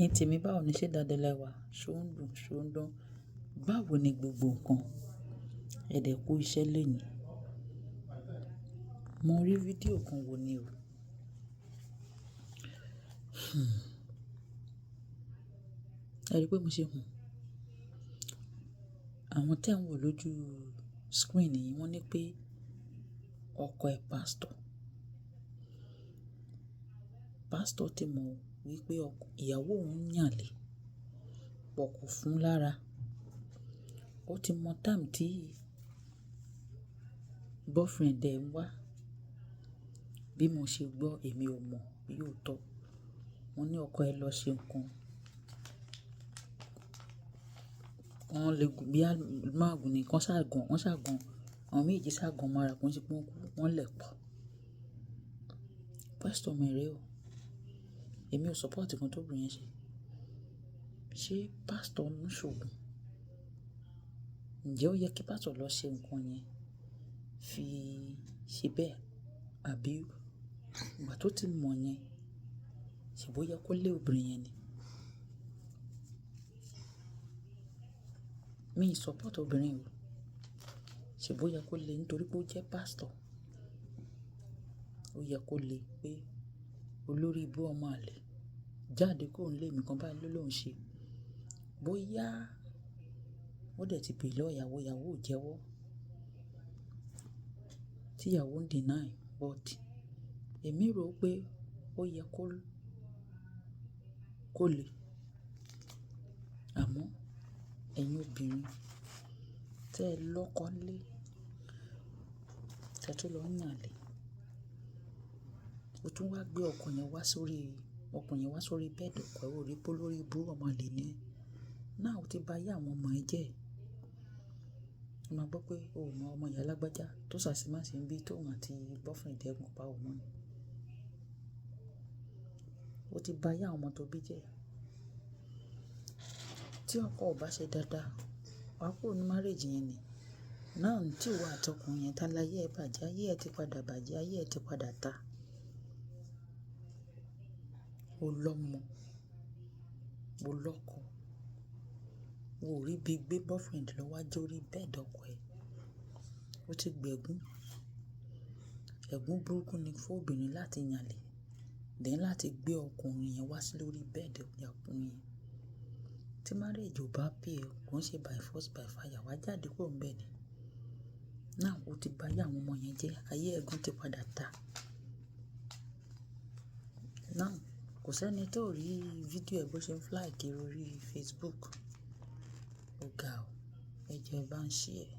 Ẹ̀yin tèmi, báwo ni? Ṣé dáadáa lẹ wà? Ṣó ń dùn, ṣó ń dán? Báwo ni gbogbo nǹkan? Ẹ dẹ̀ kú iṣẹ́ lónìí. Mo rí fídíò kan wò ní o. Ẹ rí pé mo ṣe hùn. Àwọn tí ẹ̀ ń wò lójú screen yìí wọ́n ní pé ọkọ ẹ̀ pastor. Pastor tí mọ̀ wípé ìyàwó òun ń yànlè, but kò fún lára. Ó ti mọ time tí boyfriend ẹ̀ ń wá. Bí mo ṣe gbọ́, èmi ò mọ̀ bí ó tọ́. Wọ́n ní ọkọ ẹ lọ ṣe nǹkan. Wọ́n lè gùn bí máàgùn ni, kan ṣá gan, wọ́n ṣá gan. Àwọn méjì ṣá gan mọ́ra, kò ṣe pé wọ́n kú, wọ́n lẹ̀ pọ̀. Pastor mi rè o. Èmi ò support nǹkan tó obìnrin yẹn ṣe. Ṣé pastor ń ṣògùn? Ǹjẹ́ ó yẹ kí pastor lọ ṣe nǹkan yẹn fi ṣe bẹ́ẹ̀? Àbí ìgbà tó ti mọ̀ yẹn, ṣe bó yẹ kó lé obìnrin yẹn ni? Mi ò support obìnrin o. Ṣé bó yẹ kó lé nítorí pé ó jẹ́ pastor? Ó yẹ kó lé pé olórí ibú ọmọ àlè jáde kúrò nílé mi kan báyìí ló lóun ṣe. Bóyá ó dẹ̀ ti béèrè lọ́wọ́ ìyàwó, ìyàwó ò jẹ́wọ́. Tí ìyàwó ń deny, but èmi rò pé ó yẹ kó lé. Àmọ́ ẹ̀yin obìnrin tí ẹ lọ́kọ nílé, tí ẹ tún lọ ń yànlè, o tún wá gbé ọkọ yẹn wá sórí, ọkùnrin yẹn wá sórí bed ọkọ ẹ, o rí pé olórí ibú ọmọ àlè ni ẹ́. Now ó ti bá ayé àwọn ọmọ ẹ jẹ́. O máa gbọ́ pé o ò mọ ọmọ ìyá lágbájá tó ṣàṣìmáṣí ń bí tóun àti boyfriend ẹ̀ gùn pa ò mọ̀ ni. Ó ti bá ayé àwọn ọmọ tó bí jẹ́. Tí ọkọ ò bá ṣe dáadáa, wà á kúrò ní marriage yẹn ni. Now tí ìwọ àti ọkùnrin yẹn tá láyé ẹ bàjẹ́, ayé ẹ ti padà bàjẹ́, ayé ẹ ti padà ta. O lọ́mọ, o lọ́kọ. O ò rí bí gbé boyfriend lọ wá jórí bed ọkọ ẹ. Ó ti gbẹ̀gún. Ẹ̀gún burúkú ni fún obìnrin láti yànlè, then láti gbé ọkùnrin yẹn wá sí lórí bed ọkùnrin yẹn. Tí marriage ò bá pay ẹ, kò ń ṣe by force by fire, wà á jáde kúrò níbẹ̀ ni. Now ó ti bá ayé àwọn ọmọ yẹn jẹ́, ayé ẹ̀gún ti padà ta. Now kò sí ẹni tó rí fídíò ẹ bó ṣe ń fly kiri orí Facebook. Ó ga o. Ẹ jọ ẹ bá ń share.